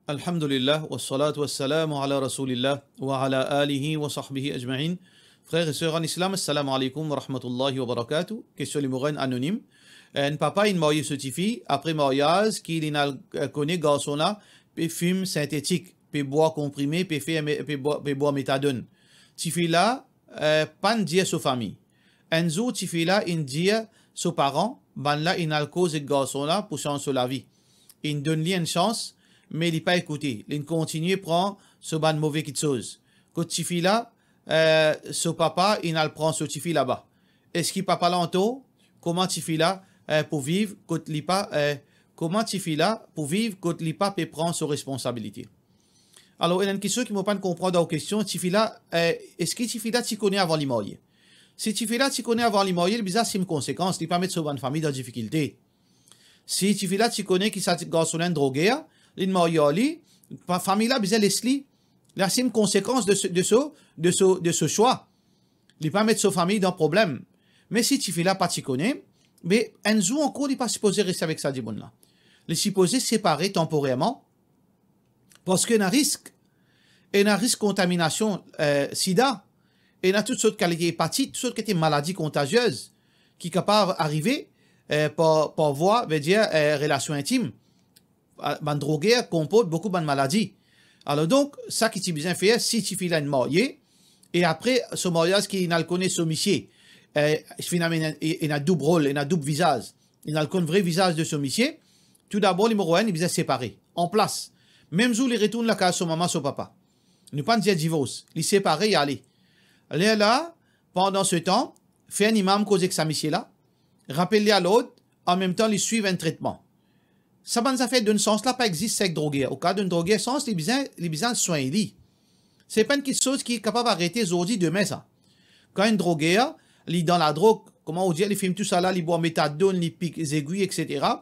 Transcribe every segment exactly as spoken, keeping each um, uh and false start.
Alhamdulillah, wassalatu wassalamu ala Rasoulillah, wa ala alihi wa sahbihi ajmain. Frer e ser an Islam, assalamu alaikum wa rahmatullahi wa barakatuh. Kestion limoro enn, anonim. Enn papa inn marye so tifi, apre maryaz ki li'nn al, eh, kone garson la pe fim sintetik, pe bwar konprime, pe fer me-, pe bwa-, pe bwar metadone. Tifi la, eh, pa'nn dir so fami. Enn zour tifi la inn dir so paran, bannla inn al koz ek garson la pou sanz so lavi. Inn donn li enn sans, me li pa ekoute, li'nn kontigne pran so bann move kitsoz. Kot tifi la, eh, so papa inn al pran so tifi laba. Eski papa la antor? Kouma tifi la, eh, pou viv kot li pa, eh, kouma tifi la pou viv kot li pa pe pran so responsabilite? Alor, ena enn kestion ki mo pa'nn konpran dan ou kestion, tifi la, eh, eski tifi la ti kone avan li marye? Si tifi la ti kone avan li marye, li bizin asim konsekans, li pa met so bann fami dan difikilte. Si tifi la ti kone ki sa ti-, garson la enn droger, li'nn marye ar li, pa-, fami la bizin les li, li asim konsekans de so, de so, de so, de so swa. Li pa met so fami dan problem. Me si tifi la pa ti kone, be enn zour ankor li pa sipoze res avek sa dimoun la. Li sipoze separe tanporerman, parski ena risk. Ena risk kontaminasion, eh, sida, ena tou sort kalite epatit, tou sort kalite maladi kontaziez ki kapav arive, eh, par, par vwa, vedir, eh, relasion intim. Ah, bann droger konport boukou bann maladi. Alor donk, sa ki ti bizin fer, si tifi la inn marye, e apre so maryaz ki inn al kone so misie, eh, finn ena, ena doub rol, ena doub vizaz, inn al konn vre vizaz de so misie, toudabor, limoro enn, li bizin separe, anplas. Mem zour li retourn lakaz so mama, so papa. Nou pa'nn dir divors, li separe, li ale. Lerla, pandan se tan, fer enn imam koz ek sa misie la, rapel li a lord, anmemtan li swiv enn tretman. Sa bann zafer donn sans la pa existe ek droger. Ou kapav donn droger sans, li bizin, li bizin swegn li. Se pa enn kitsoz ki kapav arete zordi, dime sa. Kan enn droger, li dan ladrog, kouma ou dir, li fim tousala, li bwar metadone, li pik zegwi, et cetera.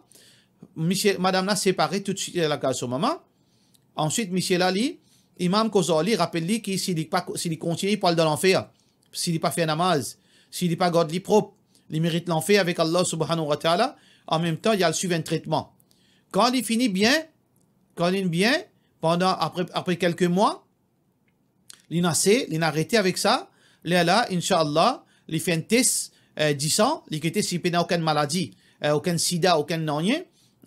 Misie, madam la separe toutswit lakaz so mama. Answit, misie la, li, imam koz ar li, rapel li ki si li pa, si li kontigne, li pou al dan lanfer. Si li pa fer namaz, si li pa gard li prop, li merit lanfer avek Allah Subhanahu wa Ta'ala, anmemtan, li al swiv enn tretman. Kan li fini bien, kan li bien, pandan, apre, apre kelke mwa, li inn ase, li inn arete avek sa, lerla, inshallah, li fer enn tes, eh, disan, li gete si pena okenn maladi, eh, okenn sida, okenn nanye,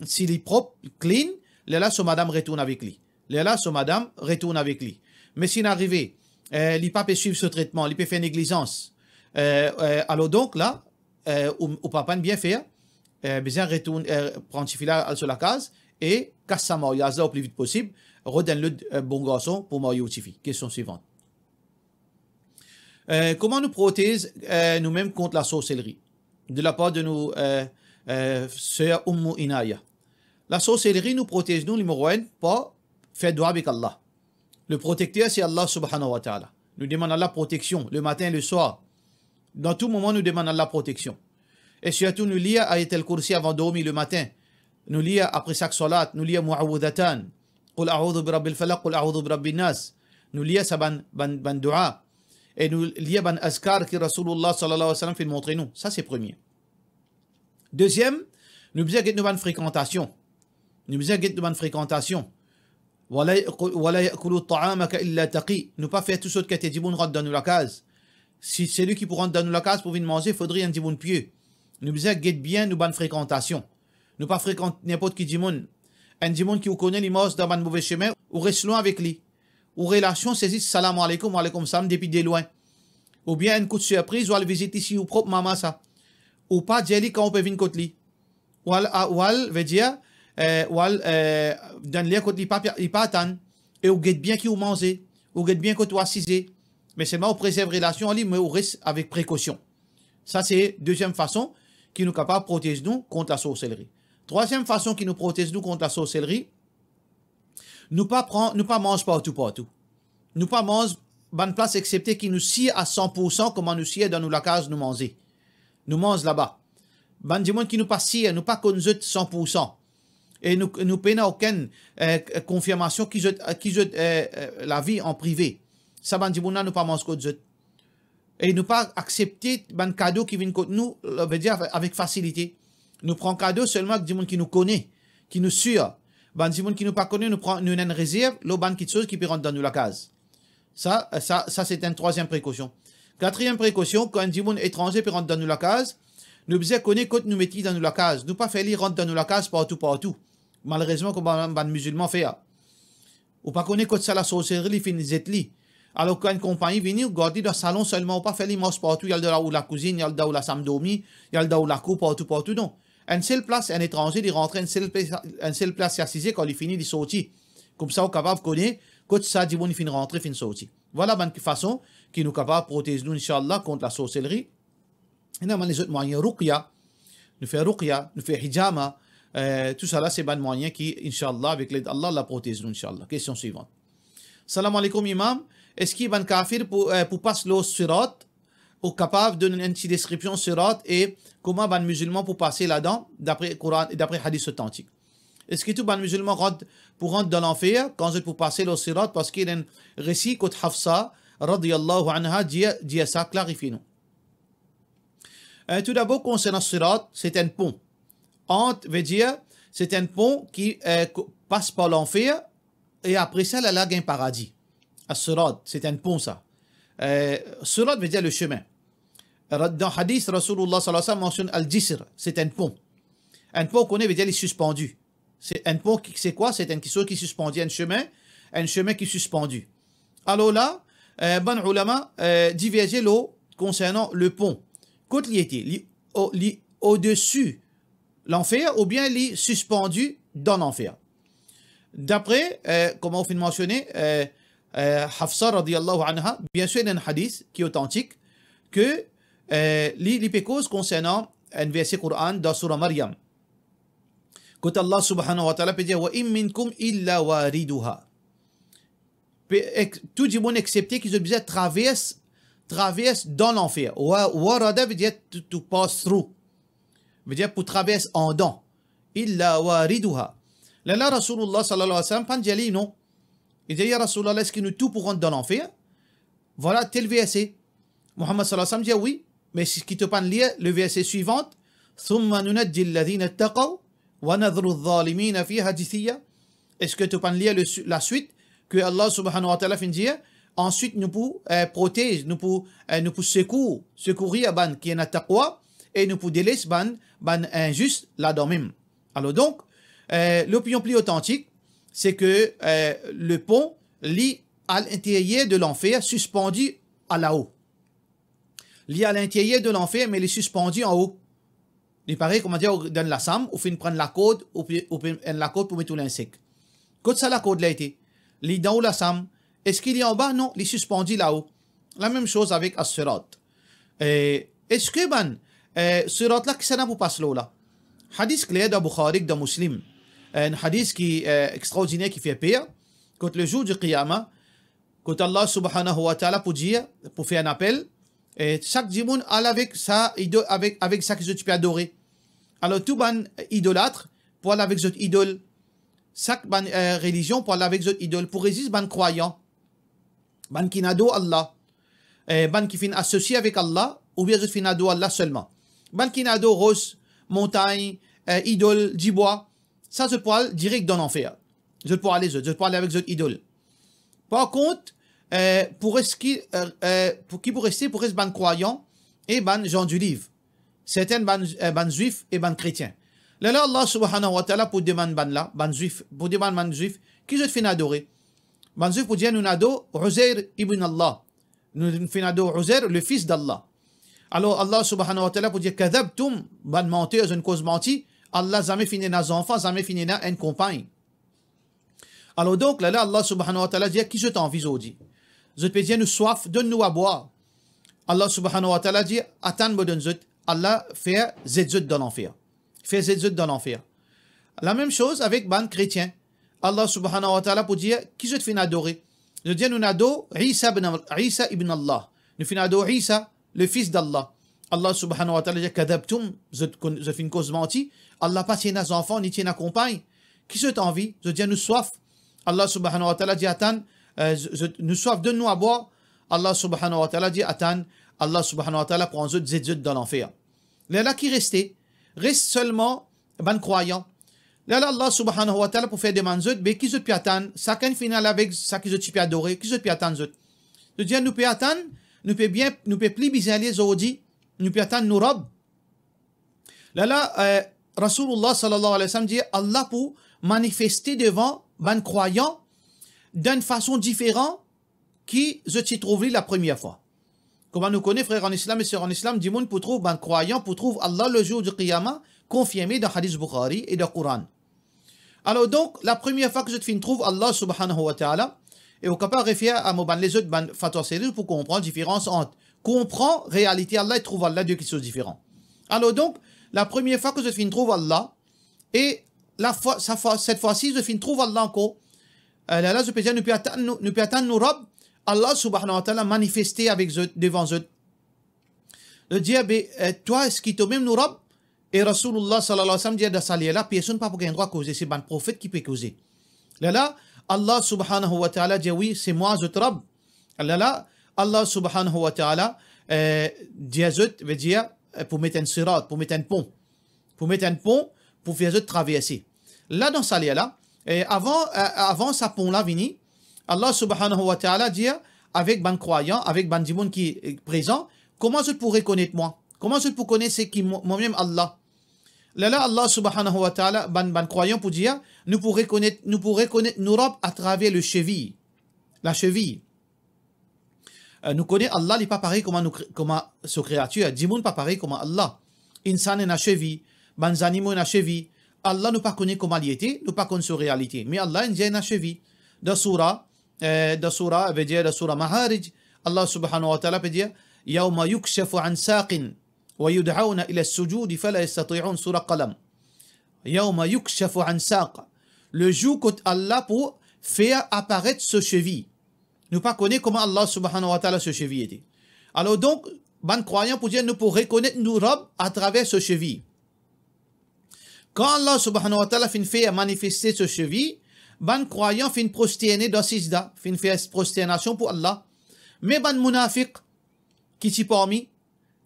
si li prop, clean, lerla so madam retourn avek li. Lerla so madam retourn avek li. Me si inn arive, eh, li pa pe swiv so tretman, li pe fer neglizans, eh, eh, alor donk la, eh, ou, ou pa'nn bien fer, eh, bizin retourn, eh, pran tifi la al so lakaz e kas sa maryaz la o pli vit posib, rod enn lot, eh, bon garson pou marye ou tifi. Kestion swivan. Eh, kouma nou protez, eh, noumem kont lasorselri? De lapar de nou, eh, eh, ser Oumou Inaya. Lasorselri, nou protez nou, limoro enn, par fer dwa avek Allah. Le protekter, se Allah Subhanahu wa Ta'ala. Nou demann Allah proteksion, le matin, le swar. Dan tou moman, nou demann Allah proteksion. E sirtou, nou lir Ayat al-Kursi avan dormi le matin. Nou lir apre sak salat, nou lir Muawwidhatan. Qul a'udhu bi rabbil falaq, qul a'udhu bi rabbin nas. Nou lir sa bann, bann, bann dua. E nou lir bann azkar ki Rasoulillah sallallahu alayhi wa sallam finn montre nou. Sa se premie. Deziem, nou bizin get nou bann frekantasion. Nou bizin get nou bann frekantasion. Wala ya'kul-, wala ya'kulu ta'amaka illa taqi. Nou pa fer tou sort kalite dimoun rant dan nou lakaz. Si seli ki pou rant dan nou lakaz pou vinn manze, fodre enn dimoun pie. Nou bizin get bien nou bann frekantasion. Nou pa frekant ninport ki dimoun. Enn dimoun ki ou kone li mars dan bann move sime, ou res lwin avek li. Ou relasion se zis salam aleykoum, wa aleykoum salam depi delwin. Oubien enn kout sirpriz, ou al vizit li si ou prop mama sa. Ou pa dir li kan ou pe vinn kot li. Ou al, a, ou al, vedir, eh, ou al, eh, dan ler kot li pa, li pa atann, e ou get bien ki ou manze, ou get bien kot ou asize. Me selman ou prezerv relasion ar li, me ou res avek prekosion. Sa se deziem fason ki nou kapav protez nou kont lasorselri. Trwaziem fason ki nou protez nou kont lasorselri, nou pa pran, nou pa manz partou, partou. Nou pa manz bann plas exsepte ki nou sir a san pour san, kouma nou sir dan nou lakaz nou manze. Nou manz laba. Bann dimoun ki nou pa sir, nou pa konn zot san pour san. E nou, nou pena okenn, eh, konfirmasion ki zot, ki zot, eh, eh, lavi an prive. Sa bann dimoun la, nou pa manz kot zot. E nou pa aksepte bann kado ki vinn kot nou, vedir avek fasilite. Nou pran kado selman ek dimoun ki nou kone, ki nou sir. Bann dimoun ki nou pa kone, nou pran, nou ena enn rezerv lor bann kiksoz ki pe rant dan nou lakaz. Sa, sa, sa se enn trwaziem prekosion. Katriem prekosion, kan enn dimoun etranze pe rant dan nou lakaz, nou bizin kone kot nou met li dan nou lakaz. Nou pa fer li rant dan nou lakaz partou, partou. Malerezman, kouma bann, bann mizilman fer. Ou pa kone kot sa lasorselri li finn zet li. Alor, kan enn konpagn vini, ou gard li dan salon selman, ou pa fer li mars partou, li al dan ou lakouzinn, li al dan ou lasam dormi, li al dan ou lakour, partou, partou, non. Enn sel plas, enn etranze, li rantre enn sel plas, enn sel plas, li asize, kan li fini, li sorti. Koumsa, ou kapav kone kot sa dimoun finn rantre, finn sorti. Vwala bann fason ki nou kapav protez nou, inshallah, kont lasorselri. Ena bann lezot mwayin, ruqya, nou fer ruqya, nou fer hijama, eh, tousala se bann mwayin ki, inshallah, avek led Allah, la protez nou, inshallah. Kestion swivan. Salam aleykoum, Imam. Eski bann kafir pou, eh, pou pas lor sirat, ou kapav donn enn ti deskripsion sirat e kouma bann mizilman pou pase ladan, dapre Koran e dapre hadis otantik? Eski tou bann mizilman rant, pou rant dan lanfer, kan zot pou pase lor sirat, parski ena enn resi kot Hafsa, radiyallahu anha, dir, dir sa, klarifie nou. Eh, toudabor, konsernan sirat, se enn pon. Ant, vedir, se enn pon ki, eh, ko-, pas par lanfer, e apre sa, la, la gagn paradi. As-sirat, se enn pon sa. Eh, sirat vedir le chemin. Ra-, dan hadis, Rasoulillah sallallahu alayhi wa sallam mansionn al-jisr, se enn pon. Enn pon, ou kone, vedir li sispandi. Se enn pon ki, se kwa? Se enn kiksoz ki sispandi, enn chemin, enn chemin ki sispandi. Alor la, eh, bann oulama, eh, diverze lor konsernan le pon. Kot li ete? Li o-, li odesi lanfer oubien li sispandi dan lanfer? Dapre, eh, kouma ou finn mansione, eh, eh, Hafsa radiyallahu anha, biensir, ena enn hadis ki otantik, ke, eh, li, li pe koz konsernan enn verse Koran dan soura Maryam. Kot Allah subhanahu wa ta'ala pe dir, "Wa in minkum illa wariduha." Pe-, ek-, tou dimoun exepte ki zot bizin travers, travers dan lanfer. Wa-, warada vedir to, to pass through. Vedir pou travers andan. "Illa wariduha." Lerla Rasoulillah sallallahu alayhi wa sallam pa'nn dir li non. Li dir, "Ya Rasoulillah, eski nou tou pou rant dan lanfer?" Vwala tel verse. Muhammad sallallahu alayhi wa sallam dir, "Wi, me si ki to pa'nn lir le verse swivan, thumma nunajji alladhina ittaqaw wa nadharu adh-dhalimina fiha jithiya." Eski to pa'nn lir le su-, laswit ke Allah subhanahu wa ta'ala finn dir, answit nou pou, eh, protez, nou pou, eh, nou pou sekour, sekourir bann ki ena taqwa, e nou pou deles bann, bann inzis ladan mem. Alor donk, eh, lopinion pli otantik, se ke, eh, le pon, li a linteryer de lanfer, sispandi a lao. Li a linteryer de lanfer, me li sispandi anlo. Li parey, koumadir, ou dan lasam, ou finn pran lakord, ou pe, ou pe enn lakord pou met ou linsek. Kot sa lakord la ete? Li dan ou lasam. Eski li anba? Non, li sispandi lao. Lamem soz avek as-sirat. Eh, eski bann, eh, sirat la, kisannla pou pas lor la? Hadis kler dan Bukhari, dan Muslim. Enn hadis ki, eh, extraordiner, ki fer per. Kot le zour di Qiyama, kot Allah subhanahu wa ta'ala pou dir, pou fer enn apel, e sak dimoun al avek sa ido-, avek, avek sa ki zot ti pe adore. Alor tou bann idolat pou al avek zot idol. Sak bann, eh, relizion pou al avek zot idol, pou res zis bann krwayan, bann ki finn ador Allah, eh, bann ki finn asosie avek Allah, oubien zot finn ador Allah selman. Bann ki finn ador ros, montagn, eh, idol, dibwa, sa zot pou al direk dan lanfer. Zot pou ale zot, zot pou ale avek zot idol. Par kont, eh, pou res ki, eh, eh, pou ki pou reste, pou res bann krwayan e bann zan di liv. Sertin bann, eh, bann Zwif e bann kretien. Lerla Allah subhanahu wa ta'ala pou demann bannla, bann Zwif, pou demann bann Zwif, ki zot finn adore? Bann Zwif pou dir, "Nou finn ador Uzair ibn Allah." Nou finn ador Uzair, le fils d'Allah. Alor, Allah subhanahu wa ta'ala pou dir, "Kadhabtum, bann manter, zot finn koz manti. Allah zame finn ena zanfan, zame finn ena enn konpagn." Alor donk, lerla Allah subhanahu wa ta'ala dir, "Ki zot anvi zordi?" Zot pe dir, "Nou swaf, donn nou a bwar." Allah subhanahu wa ta'ala dir, "Atann, mo donn zot." Allah fer zet zot dan lanfer. Fer zet zot dan lanfer. Lamem soz avek bann kretien. Allah subhanahu wa ta'ala pou dir, "Ki zot finn adore?" Zot dir, "Nou finn ador Isa ibn, Isa ibn Allah. Nou finn ador Isa, le fils d'Allah." Allah subhanahu wa ta'ala dir, "Kadhabtum, zot konn, zot finn koz manti. Allah pa ti ena zanfan, ni ti ena konpagn. Ki zot anvi?" Zot dir, "Nou swaf." Allah subhanahu wa ta'ala dir, "Atann, eh, z-, zot, nou swaf, donn nou a bwar." Allah subhanahu wa ta'ala dir, "Atann." Allah subhanahu wa ta'ala pran zot, zet zot dan lanfer. Lerla ki reste? Res selman bann krwayan. Lerla Allah subhanahu wa ta'ala pou fer demann zot, be ki zot pe atann, sakenn finn al avek sa ki zot ti pe adore, ki zot pe atann zot? Zot dir, nou pe atann, nou pe bien, nou pe pli bizin ale zordi, nou pe atann nou Rabb. Lerla, eh, Rasoulullah sallallahu alayhi wa sallam dir, Allah pou manifeste devan bann krwayan dan enn fason diferan ki zot ti trouv li lapremier fwa. Kouma nou kone, frer an Islam e ser an Islam, dimoun pou trouv, bann krwayan pou trouv Allah le jour du Qiyamah, konfirme dan hadis Bukhari e dan Koran. Alor donk, lapremier fwa ki zot finn trouv Allah subhanahu wa ta'ala, e ou kapav refer a mo bann lezot bann fatwa seri pou konpran diferans ant konpran realite Allah e trouv Allah, de kiksoz diferan. Alor donk, lapremier fwa ki zot finn trouv Allah, e lafwa, sa fwa, set fwa si zot finn trouv Allah ankor, eh, lerla zot pe dir, nou pe atann nou, nou pe atann nou Rabb, Allah subhanahu wa ta'ala manifeste avek zot, devan zot. Zot dir, be, eh, twa, eski tomem nou Rabb? E Rasoulullah sallallahu alayhi wa sallam dir, dan sa ler la, personn pa pou gagn drwa koze, se bann profet ki pe koze. Lerla, Allah subhanahu wa ta'ala dir, wi, se mwa zot Rabb. Lerla, Allah subhanahu wa ta'ala, eh, dir zot, ve dir, eh, pou met enn sirat, pou met enn pon. Pou met enn pon, pou fer zot traverse. La, dan sa ler la, eh, avan, eh, avan sa pon la vini, Allah subhanahu wa ta'ala dir avek bann krwayan, avek bann dimoun ki, eh, prezan, kouma zot pou rekonet mwa? Kouma zot pou kone seki mo-, mwa mem Allah? Lerla Allah subhanahu wa ta'ala, bann, bann krwayan pou dir, nou pou rekonet, nou pou rekonet nou Rabb atraver le cheviy, la cheviy. Eh, nou kone Allah, li pa parey kouma nou kre-, kouma so kreatir. Dimoun pa parey kouma Allah. Insan ena cheviy, bann zanimo ena cheviy. Allah, nou pa kone kouma li ete, nou pa konn so realite. Me Allah inn dir ena cheviy. Dan soura, eh, dan soura, ve dir dan soura Maarij, Allah subhanahu wa ta'ala pe dir, "Yawma yukshafu an saqin wa yud'awna ila sujudi fala yastati'un", soura Qalam. "Yawma yukshafu an saq", le zour kot Allah pou fer aparet so cheviy. Nou pa kone kouma Allah subhanahu wa ta'ala so cheviy ete. Alor donk, bann krwayan pou dir, nou pou rekonet nou Rabb atraver so cheviy. Kan Allah subhanahu wa ta'ala finn fer manifeste so cheviy, bann krwayan finn prosterne dan sizda, finn fer prosternasion pou Allah. Me bann mounafik ki ti parmi,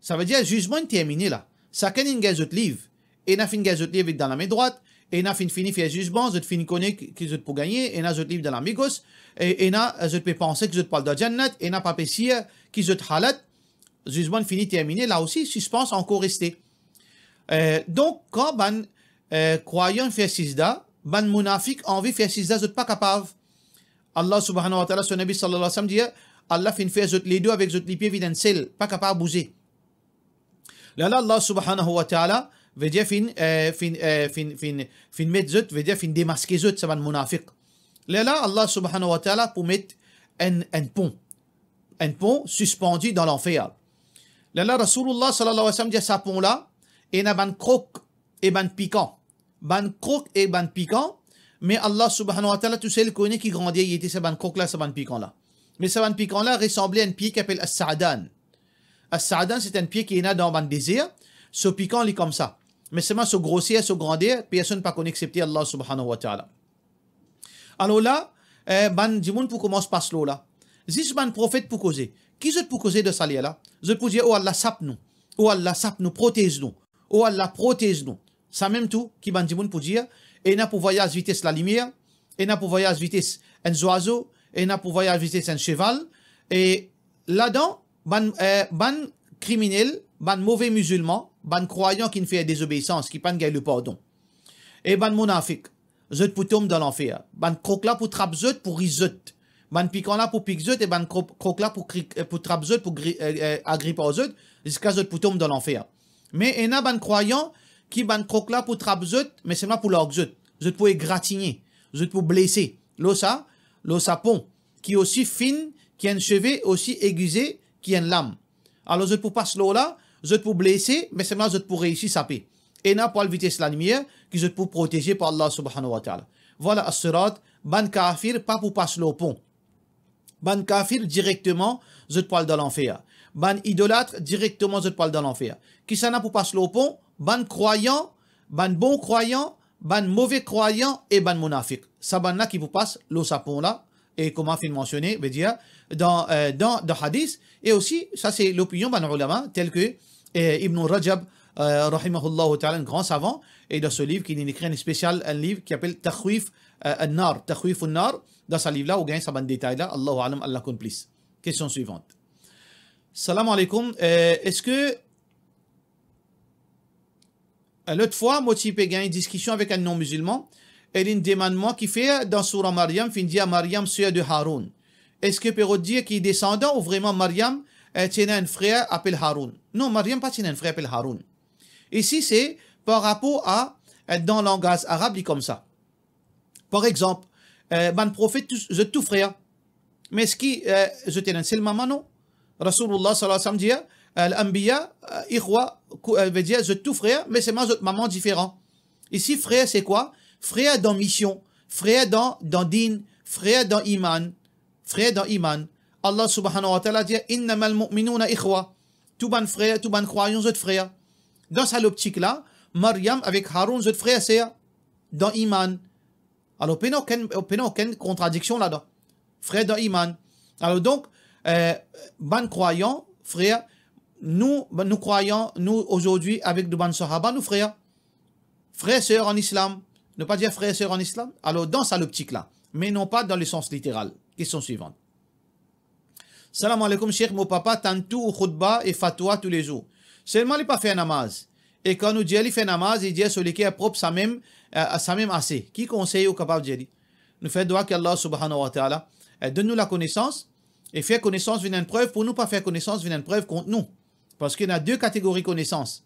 sa ve dir zizman inn termine la. Sakenn inn gagn zot liv. Ena finn gagn zot liv dan lame drwat, ena finn fini fer zizman, zot finn kone ki, ki zot pou gagne, ena zot liv dan lame gos, e ena zot pe panse ki zot pou al dan Jannat, ena pa pe sir ki zot halat. Zizman fini termine, la osi, sispans ankor reste. Eh, donk, kan bann, eh, krwayan fer sizda, bann mounafik anvi fer sizda, zot pa kapav. Allah subhanahu wa ta'ala, so Nabi sallallahu alayhi wa sallam dir, Allah finn fer zot ledo avek zot lipie vinn enn sel, pa kapav bouze. Lerla Allah subhanahu wa ta'ala, ve dir finn, eh, finn, eh, finn, finn, finn met zot, ve dir finn demaske zot, sa bann mounafik. Lerla Allah subhanahu wa ta'ala pou met enn, enn pon, enn pon sispandi dan lanfer. Lerla Rasoulullah sallallahu alayhi wa sallam dir, sa pon la, ena bann krok e bann pikan. Bann krok e bann pikan, me Allah subhanahu wa ta'ala tousel kone ki grander li ete sa bann krok la, sa bann pikan la. Me sa bann pikan la resanble enn pie ki apel as-sa'dan. As-sa'dan, se enn pie ki ena dan bann dezer, so pikan li koumsa. Me selman so groser, so grander, personn pa kone exsepte Allah subhanahu wa ta'ala. Alor la, eh, bann dimoun pou koumans pas lor la. Zis bann profet pou koze. Ki zot pou koze dan sa ler la? Zot pou dir, "O Allah, sap nou. O Allah, sap nou, protez nou. O Allah, protez nou." Samem tou ki bann dimoun pou dir, ena pou vwayaz vites lalimier, ena pou vwayaz vites enn zwazo, ena pou vwayaz vites enn seval, e ladan, bann, eh, bann kriminel, bann move mizilman, bann krwayan ki'nn fer dezobeisans, ki pa'nn gagn lepardon. E bann mounafik, zot pou tom dan lanfer. Bann krok la pou trap zot, pou ris zot. Bann pikan la pou pik zot, e bann kro-, krok la pou kri-, eh, pou trap zot, pou gri-, eh, eh, agrip ar zot, ziska zot pou tom dan lanfer. Me ena bann krwayan ki bann krok la pou trap zot, me selman pou larg zot. Zot pou egratigne, zot pou blese. Lor sa, lor sa pon, ki osi fin ki enn seve, osi egize ki enn lam. Alor zot pou pas lor la, zot pou blese, me selman zot pou reisi sape. Ena pou al vites lalimier, ki zot pou proteze par Allah subhanahu wa ta'ala. Vwala as-sirat, bann kafir pa pou pas lor pon. Bann kafir direkteman, zot pou al dan lanfer. Bann idolat, direkteman zot pou al dan lanfer. Kisannla pou pas lor pon? Bann krwayan, bann bon krwayan, bann move krwayan e bann mounafik. Sa bann la ki pou pas lor sa pon la, e kouma finn mansione, ve dir, dan, eh, dan, dan hadis, e osi, sa se lopinion bann oulama, tel ke, eh, Ibn Rajab, euh, rahimahullahu ta'ala, enn gran savan, e dan so liv ki linn ekrir enn spesial, enn liv ki apel Takhwif, euh, an-Nar, Takhwif an-Nar. Dan sa liv la, ou gagn sa bann detay la, Allahu a'lam, Allah konn plis. Kestion swivant. Salam aleykoum, euh, eski, euh, lot fwa, mo ti pe gagn diskision avek enn non-mizilman, e linn demann mwa kifer dan soura Maryam finn dir Maryam, sœur de Haroun. Eski pe rod dir ki desandan ou vreman Maryam, euh, ti ena enn frer apel Haroun? Non, Maryam pa ti ena enn frer apel Haroun. Isi, se par rapor a, euh, dan langaz arab, li koumsa. Par exanp, euh, bann profet tou, zot tou frer. Me eski, euh, zot ena enn sel mama? Non. Rasoulullah sallallahu alayhi wa sallam dir, al-anbiya, euh, ikhwa, kou-, euh, vedir zot tou frer, me selman zot mama diferan. Isi, frer se kwa? Frer dan mision, frer dan, dan din, frer dan iman, frer dan iman. Allah subhanahu wa ta'ala dir, "Innamal mu'minuna ikhwa." Tou bann frer, tou bann krwayan, zot frer. Dan sa loptik la, Maryam avek Haroun, zot frer ser dan iman. Alor, pena okenn, pena okenn kontradiksion ladan. Frer dan iman. Alor donk, euh, bann krwayan, frer, nou, bann, nou krwayan, nou, azordi, avek nou bann sahaba, nou frer. Frer, ser an islam. Nou pa dir frer, ser an islam. Alor, dan sa loptik la. Me non pa dan lesans literal. Kestion swivant. Salam aleykoum, Sheikh, mo papa tann tou ou khoutba e fatwa toulezour. Selman li pa fer namaz. E kan nou dir li fer namaz, li dir so leker prop samem, eh, samem ase. Ki konsey ou kapav dir li? Nou fer dwa ki Allah subhanahu wa ta'ala, eh, donn nou lakonesans, e fer konesans vinn enn prev pou nou, pa fer konesans vinn enn prev kont nou. Parski ena de kategori konesans.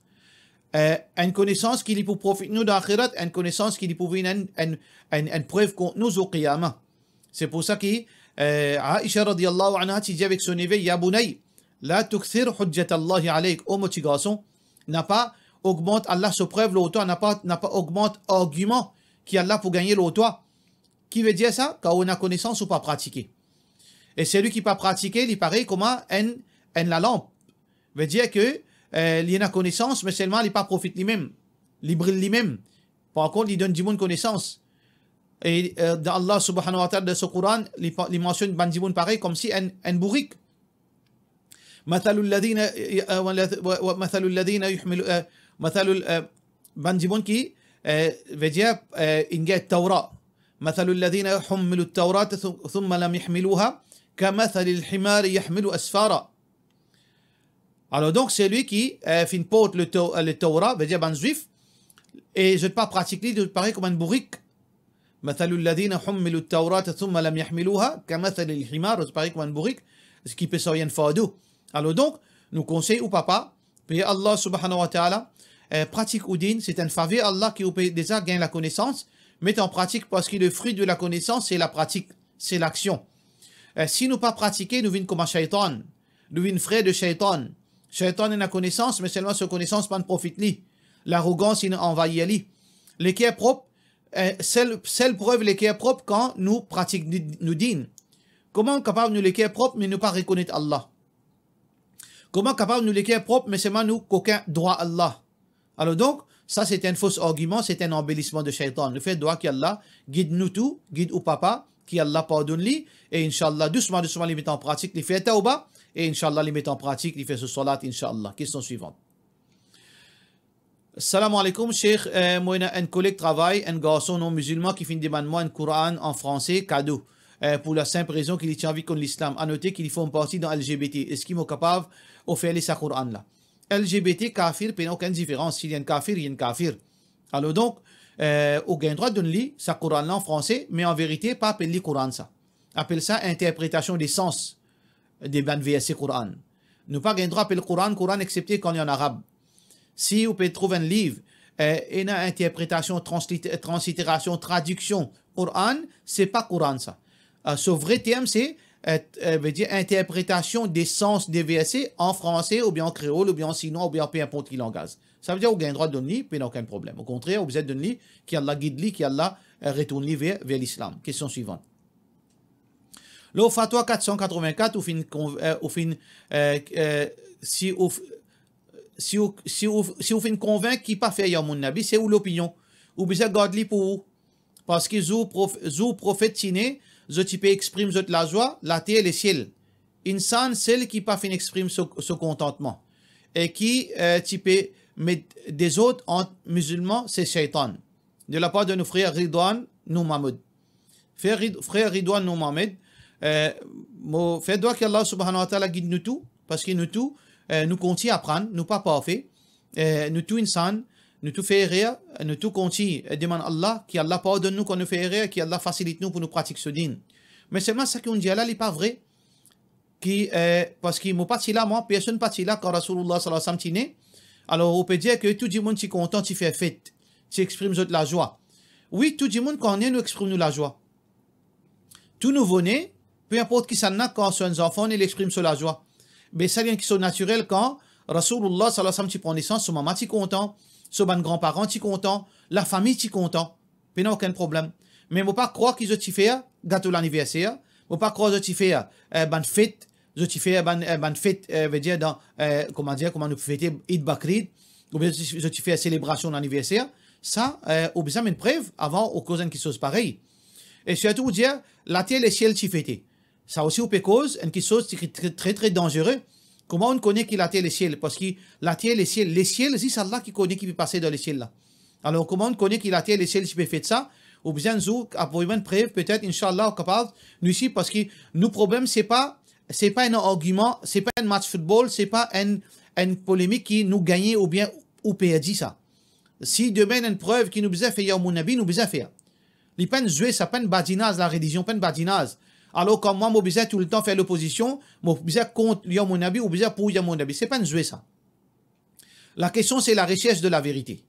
Eh, enn konesans ki li pou profit nou dan laxirat, enn konesans ki li pou vinn enn, enn, enn, enn prev kont nou zour qiyama. Se pou sa ki, eh, Aisha radiyallahu anha ti dir avek so neve, "Ya bunay, la tukthir hujjatallahi alayk." O mo ti garson, na pa ogmant Allah so prev lor twa, na pa, na pa ogmant argiman ki Allah pou gagne lor twa. Ki vedir sa? Kan ou ena konesans, ou pa pratike. E seli ki pa pratike, li parey kouma enn, enn lalanp. Vedir ke, eh, li ena konesans, me selman li pa profit limem. Li bril limem. Par kont, li donn dimoun konesans. E, eh, dan Allah subhanahu wa ta'ala, dan so Koran, li pa, li mansionn bann dimoun parey koumsi enn, enn bourik. Mathalul ladhina, eh, wa, wa, wa mathalul ladhina yuhmilu, eh, mathalul, eh, bann dimoun ki, eh, vedir, eh, inn gagn Tawra. Mathalul ladhina hummilut Tawrata thu-, thumma lam yahmiluha, kamathalil himari yahmilu asfara. Alor donk, seli ki, eh, finn port le Taw-, le Tawra, vedir bann Zwif, e zot pa pratik li, zot parey kouma enn bourik. Mathalul ladhina hummilut Tawrata thumma lam yahmiluha, kamathalil himar, zot parey kouma enn bourik, ki pe sarye enn fardo. Alor donk, nou konsey ou papa, priye Allah subhanahu wa ta'ala, eh, pratik ou din, se enn faver Allah ki ou pe deza gagn lakonesans, met an pratik, parski le fruit de la connaissance, c'est la pratique, c'est l'action. Eh, si nou pa pratike, nou vinn kouma shaytan, nou vinn frer de shaytan. Shaytan ena konesans, me selman so konesans pa'nn profit li. Larogans inn anvayir li. Leker prop, eh, sel, sel prev leker prop kan nou pratik nou, nou din. Kouma kapav nou leker prop, me nou pa rekonet Allah? Kouma kapav nou leker prop, me selman nou kokin drwa Allah? Alor donk, sa se enn fos argiman, se enn anbelisman de shaytan. Nou fer dwa ki Allah gid nou tou, gid ou papa, ki Allah pardonn li, e inshallah, dousman, dousman, li met an pratik, li fer tawba, e inshallah, li met an pratik, li fer so salat, inshallah. Kestion swivant. Salam aleykoum, Sheikh. Eh, mo ena enn koleg travay, enn garson non mizilman ki finn demann mwa enn Koran an franse kado, eh, pou la sinp rezon ki li ti anvi konn Lislam. Anote ki li form parti dan L G B T. Eski mo kapav ofer li sa Koran la? L G B T, kafir, pena okenn diferans. Si li enn kafir, li enn kafir. Alor donk, eh, ou gagn drwa donn li sa Koran la an franse, me an verite, pa apel li Koran sa. Apel sa interpretasion de sans de bann verse Koran. Nou pa gagn drwa apel Koran, Koran, exsepte kan li an arab. Si ou pe trouv enn liv, eh, ena interpretasion, translit-, transliterasion, tradiksion Koran, se pa Koran sa. Eh, so vre term se, eh, eh, vedir interpretasion de sans de verse an franse, oubien an kreol, oubien an sinwa, oubien an pe inport ki langaz. Sa vedir ou gagn drwa donn li, pena okenn problem. Okontrer, ou bizin donn li, ki Allah gid li, ki Allah, eh, retourn li ver, ver Lislam. Kestion swivant. Lor Fatwa kat san katrovin-kat, ou finn konv-, eh, ou finn, eh, eh, si ou f-, si ou, si ou, si ou finn konvink ki pa fer Yawmun Nabi, se ou lopinion. Ou bizin gard li pou ou. Parski zour prof-, zour profet ti ne, zot ti pe exprim zot lazwa, later, lesiel. Insan, sel ki pa finn exprim so, so kontantman. E ki, eh, ti pe met dezord ant mizilman, se Shaytan. De la part de nou frer Ridwan Nour Mahmoud. Frer Rid-, frer Ridwan Nour Mahmoud, eh, mo fer dwa ki Allah Subhanahu wa Ta'ala gid nou tou, parski nou tou, eh, nou kontign aprann, nou pa parfe, eh, nou tou insan, nou tou fer erer, nou tou kontign, eh, demann Allah, ki Allah pardonn nou kan nou fer erer, ki Allah fasilit nou pou nou pratik so din. Me selman sa ki ou'nn dir la, li pa vre. Ki, eh, parski mo pa ti la, mwa, personn pa ti la kan Rasoulullah sallallahu alayhi wa sallam ti ne. Alor, ou pe dir ki tou dimoun ti kontan, ti fer fet, ti exprim zot lazwa. Wi, tou dimoun kan ne, nou exprim nou lazwa. Tou nouvo ne, pe inport kisannla, kan so enn zanfan ne, li exprim so lazwa. Be sa li enn kisoz natirel, kan Rasoulullah sallallahu alayhi wa sallam ti pran nesans, so mama ti kontan, so bann granparan ti kontan, lafami ti kontan. Pena okenn problem. Me mo pa krwar ki zot ti fer gato laniverser, mo pa krwar zot ti fer, eh, bann fet, zot ti fer bann, eh, bann fet, eh, vedir dan, eh, kouma dir, kouma nou fete Eid Bakrid, oubien zot ti, zot ti fer selebrasion laniverser. Sa, eh, ou bizin amenn prev avan ou koz enn kisoz parey. E sirtou ou dir, later lesiel ti fete. Sa osi ou pe koz enn kisoz ki tre, tre, tre danzere. Kouma ou'nn kone ki later lesiel? Parski later lesiel, lesiel, zis Allah ki kone ki pe pase dan lesiel la. Alor, kouma ou'nn kone ki later lesiel ti pe fet sa? Ou bizin enn zour avoy mwa enn prev, petet, inshallah, ou kapav, nou isi, parski nou problem, se pa, se pa enn argiman, se pa enn match football, se pa enn, enn polemik ki nou gagne oubien ou perdi sa. Si demin enn prev ki nou bizin fer Yawmun Nabi, nou bizin fer. Li pa enn zwe sa, pa enn badinaz, larelizion pa enn badinaz. Alor, kan mwa, mo bizin toultan fer lopozision, mo bizin kont Yawmun Nabi, ou bizin pou Yawmun Nabi. Se pa enn zwe sa. Lakestion, se la recherche de la vérité.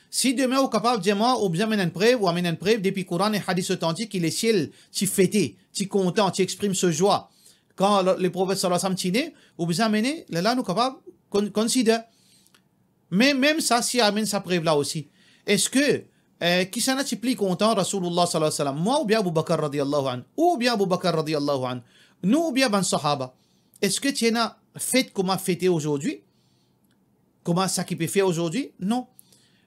Si demin ou kapav dir mwa, ou bizin amenn enn prev, ou amenn enn prev depi Koran e Hadis otantik ki lesiel ti fete, ti kontan, ti exprim so zwa. Kan le, le Profet sallallahu alayhi wa sallam ti ne, ou bizin amene, lerla nou kapav kon-, consider. Me mem sa, si amenn sa prev la osi, eski, eh, kisannla ti pli kontan, Rasoulullah sallallahu alayhi wa sallam, mwa oubien Abu Bakr radiyallahu anhu, oubien Abu Bakr radiyallahu anhu, nou oubien bann sahaba? Eski ti ena fet kouma fete azordi? Kouma sa ki pe fer azordi? Non.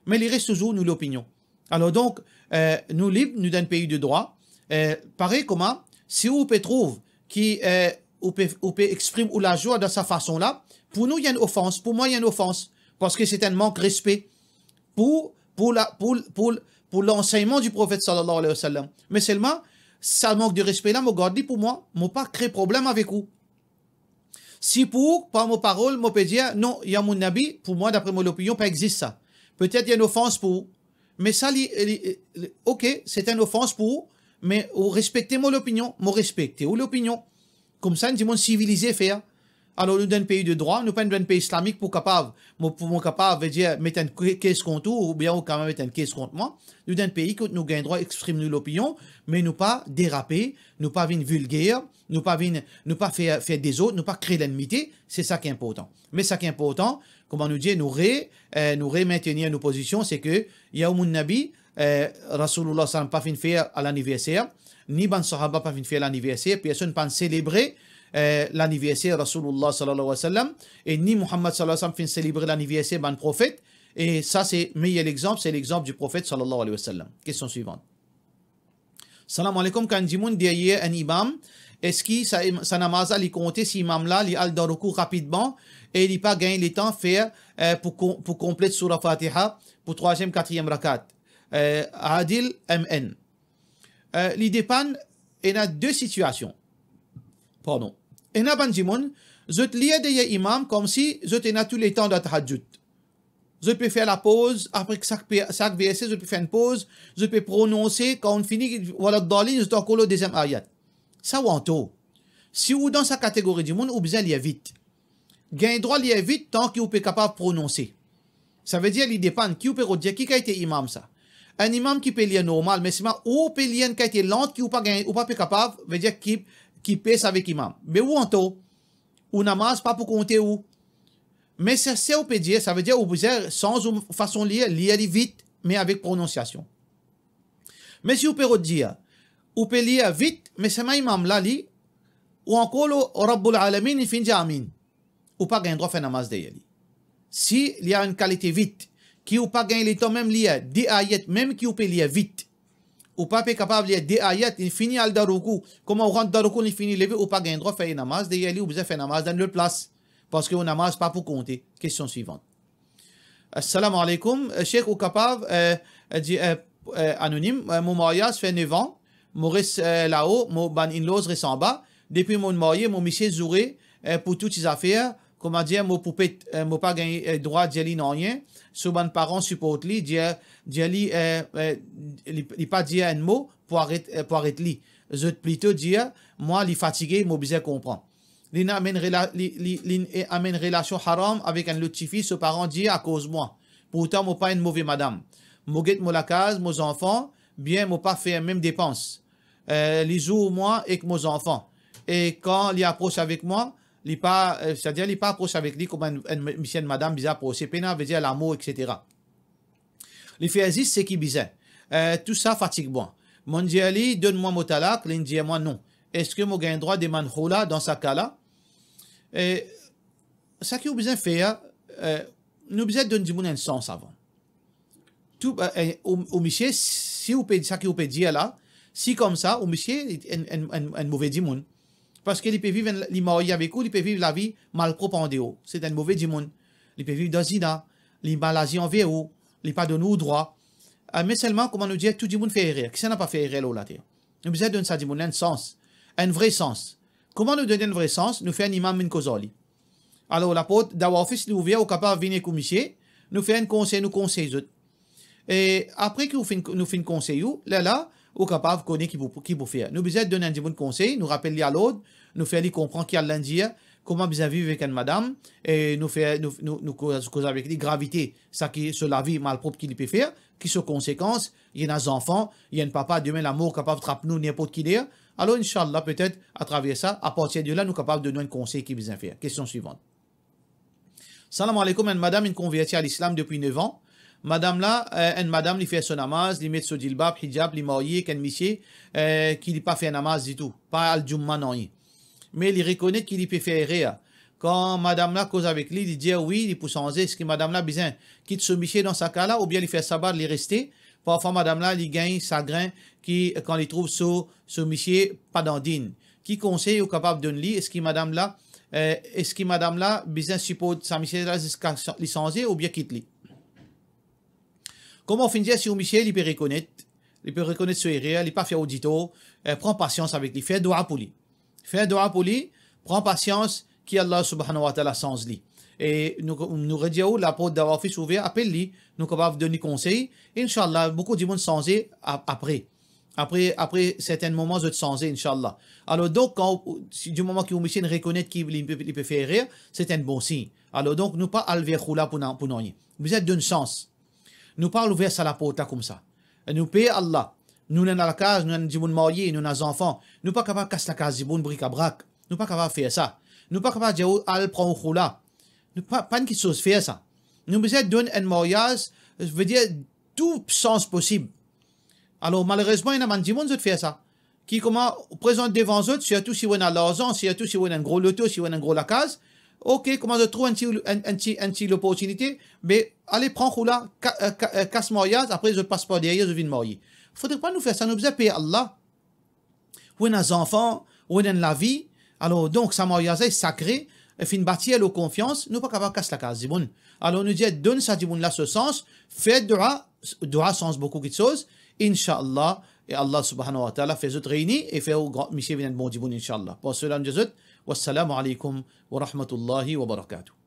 Me li res touzour nou lopinion. Alor donk, eh, nou lib, nou dan enn pei de drwa. Eh, parey kouma, si ou pe trouv ki, eh, ou pe, ou pe exprim ou lazwa dan sa fason la, pou nou, li enn ofans, pou mwa, li enn ofans, parski se enn mank respe pou, pou la, pou, pou, pou lansegnman di Profet sallallahu alayhi wa sallam. Me selman, sa mank de respe la, mo gard li pou mwa, mo pa kre problem avek ou. Si pou ou, par mo parol, mo pe dir, non, Yawmun Nabi, pou mwa, dapre mo lopinion, pa existe sa. Petet li enn ofans pou ou. Me sa, li, li, li, ok, se enn ofans pou ou, me ou respekte mo lopinion, mo respekte ou lopinion. Koumsa enn dimoun sivilize fer. Alor, nou dan enn pei de drwa, nou pa dan enn pei islamik pou kapav, mo, pou mo kapav, vedir, met enn ke-, kes kont ou, oubien ou kapav met enn kes kont mwa. Nou dan enn pei kot nou gagn drwa exprim nou lopinion, me nou pa derape, nou pa vinn vilger, nou pa vinn, nou pa fer, fer dezord, nou pa kre lenmite, se sa ki inportan. Me sa ki inportan, kouma nou dir, nou re-, eh, nou remintenir nou pozision, se ki Yawmun Nabi, eh, Rasoulullah sallam pa finn fer laniverser, ni bann sahaba pa finn fer laniverser, personn pa'nn selebre, eh, laniverser Rasoulullah sallallahu alayhi wa sallam, e ni Muhammad sallallahu alayhi wa sallam finn selebre laniverser bann profet, e sa se meyer lexanp, se lexanp di Profet sallallahu alayhi wa sallam. Kestion swivan. Salam aleykoum, kan dimoun deryer enn imam, eski sa im-, sa namaz la li konte si imam la li al dan roukou rapidman e li pa gagn letan fer, eh, pou kon-, pou konplet soura Fatiha pou trwaziem, katriem rakat? Eh, Adil M N. Eh, li depann, ena de sitiasion. Pardon. Ena bann dimoun, zot lir deryer imam koumsi zot ena tou letan dan tahajjud. Zot pe fer lapoz, apre sak pe-, sak verse, zot pe fer enn poz, zot pe prononse, kan ou'nn fini, wala dalin, zot ankor lor deziem ayat. Sa ou antor. Si ou dan sa kategori dimoun, ou bizin lir vit. Gagn drwa lir vit, tan ki ou pe kapav prononse. Savedir, li depann ki ou pe rod dir, ki kalite imam sa. Enn imam ki pe lir normal, me selman ou pe lir enn kalite lant ki ou pa gagn, ou pa pe kapav, vedir ki, ki pes avek imam. Be ou antor. Ou namaz pa pou konte ou. Me sa, sa ou pe dir, savedir ou bizin sanz ou fason lir, lir li vit, me avek prononsiasion. Me si ou pe rod dir, ou pe lir vit, me selman imam la li, ou ankor lor Rabbul Alamin, li finn dir amin. Ou pa gagn drwa fer namaz deryer li. Si li ena enn kalite vit, ki ou pa gagn letan mem lir de ayat, mem ki ou pe lir vit, ou pa pe kapav lir de ayat, li fini al dan roukou, kouma ou rant dan roukou, li fini leve, ou pa gagn drwa fer namaz deryer li, ou bizin fer namaz dan lot plas. Parski ou namaz pa pou konte. Kestion swivan. Assalamu alaikum. Eh, Sheikh, ou kapav, eh, eh, dir, eh, eh, anonim, eh, mo maryaz fer nef an, mo res, eh, lao, mo bann in-laws res anba. Depi mo marye, mo misie zoure, eh, pou tou ti zafer, kouma dir, mo poupet, eh, mo pa gagn, eh, drwa dir li nanye. So bann paran siport li, dir, dir li, eh, eh, li, li pa dir enn mo pou aret, eh, pou aret li. Zot plito dir mwa li fatige, mo bizin konpran. Li inn amenn rela-, li, li, li inn amenn relasion haram avek enn lot tifi, so paran dir akoz mwa. Pourtan mo pa enn move madam. Mo get mo lakaz, mo zanfan, bien mo pa fer mem depans. Eh, li zour mwa ek mo zanfan. E kan li apros avek mwa, li pa, eh, setadir li pa apros avek li kouma enn, enn misie, enn madam bizin aprose, pena vedir lamour, et cetera. Li fer zis seki bizin. Eh, tou sa fatig mwa. Monn dir li, donn mwa mo talak, linn dir mwa non. Eski mo gagn drwa demann khoula dan sa ka la? Eh, seki ou bizin fer, eh, nou bizin donn dimoun enn sans avan. Tou, eh, eh, ou, ou misie, si ou pe, seki ou pe dir la, si koumsa, ou misie enn, enn, enn, enn move dimoun. Parski li pe viv enn, li marye avek ou, li pe viv lavi malprop andeor. Se enn move dimoun. Li pe viv dan zina, li mal azir anver ou, li pa donn ou drwa. Ah, me selman, kouma nou dir, tou dimoun fer erer. Kisannla pa fer erer lor later? Nou bizin donn sa dimoun la enn sans, enn vre sans. Kouma nou donn enn vre sans? Nou fer enn imam vinn koz ar li. Alor, laport Dawah Office li ouver, ou kapav vinn ek ou misie, nou fer enn konsey, nou konsey zot. E apre ki ou finn, nou finn konsey ou, lerla ou kapav kone ki pou, ki pou fer. Nou bizin donn enn dimoun konsey, nou rapel li alord, nou fer li konpran ki Allah inn dir, kouma bizin viv avek enn madam, e nou fer, nou, nou, nou koz, koz avek li gravite seki so lavi malprop ki li pe fer, ki so konsekans, li ena zanfan, li enn papa, demin lamor kapav trap nou ninport ki ler. Alor, inshallah, petet, atraver sa, apartir de la, nou kapav donn nou enn konsey ki bizin fer. Kestion swivant. Salam alaikum, enn madam inn konverti a lislam depi nef an. Madam la, eh, enn madam, li fer so namaz, li met so jilbab, hijab, li marye ek enn misie, eh, ki li pa fer namaz ditou, pa al Jumma nanye. Me li rekonet ki li pe fer erer. Kan madam la koz avek li, li dir wi, li pou sanze. Eski madam la bizin kit so misie dan sa ka la, oubien li fer sabar, li reste? Parfwa madam la, li gagn sagrin ki, kan li trouv so, so misie pa dan din. Ki konsey ou kapav donn li? Eski madam la, eh, eski madam la bizin siport sa misie la ziska sa-, li sanze oubien kit li? Kouma ou finn dir, si ou misie, li pe rekonet, li pe rekonet so erer, li pa fer ou ditor, eh, pran pasians avek li, fer dwa pou li. Fer dwa pou li, pran pasians ki Allah Subhanahu wa Ta'ala sanz li. E nou, nou redir ou, laport Dawah Office ouver, apel li, nou kapav donn li konsey. Inshallah, boukou dimoun sanze a-, apre. Apre, apre sertin moman, zot sanze, inshallah. Alor donk, kan ou, si, di moman ki ou misie inn rekonet ki li pe, li pe fer erer, se enn bon sign. Alor donk, nou pa al ver khoula pou na-, pou nanye. Bizin donn sans. Nou pa al ouver sa laport la koumsa. E nou per Allah. Nou ena lakaz, nou ena dimoun marye, nou ena zanfan. Nou pa kapav kas lakaz dimoun brikabrak. Nou pa kapav fer sa. Nou pa kapav dir ou al pran ou khoula. Nou pa, pa enn kiksoz fer sa. Nou bizin donn enn maryaz, vedir tou sans posib. Alor, malerezman, ena bann dimoun zot fer sa. Ki kouma prezant devan zot, sirtou si ou ena larzan, sirtou si ou ena enn gro loto, si ou ena enn gro lakaz, ok, kouma zot trouv enn ti, enn, enn ti, enn ti loportinite, be, ale pran khoula, ka-, eh, ka-, eh, kas maryaz, apre zot pas par deryer, zot vinn marye. Fodre pa nou fer sa, nou bizin per Allah. Ou ena zanfan, ou ena enn lavi, alor donk sa maryaz la sakre, e finn bati lor konfians, nou pa kapav kas lakaz dimoun. Alor nou dir, donn sa dimoun la so sans, fer dwa, dwa sanz boukou kiksoz, inshallah, e Allah Subhanahu wa Ta'ala fer zot reyni e fer ou gran, misie vinn enn bon dimoun, inshallah. Par sela, nou dir zot, wassalamu alaikum wa rahmatullahi wa barakatuh.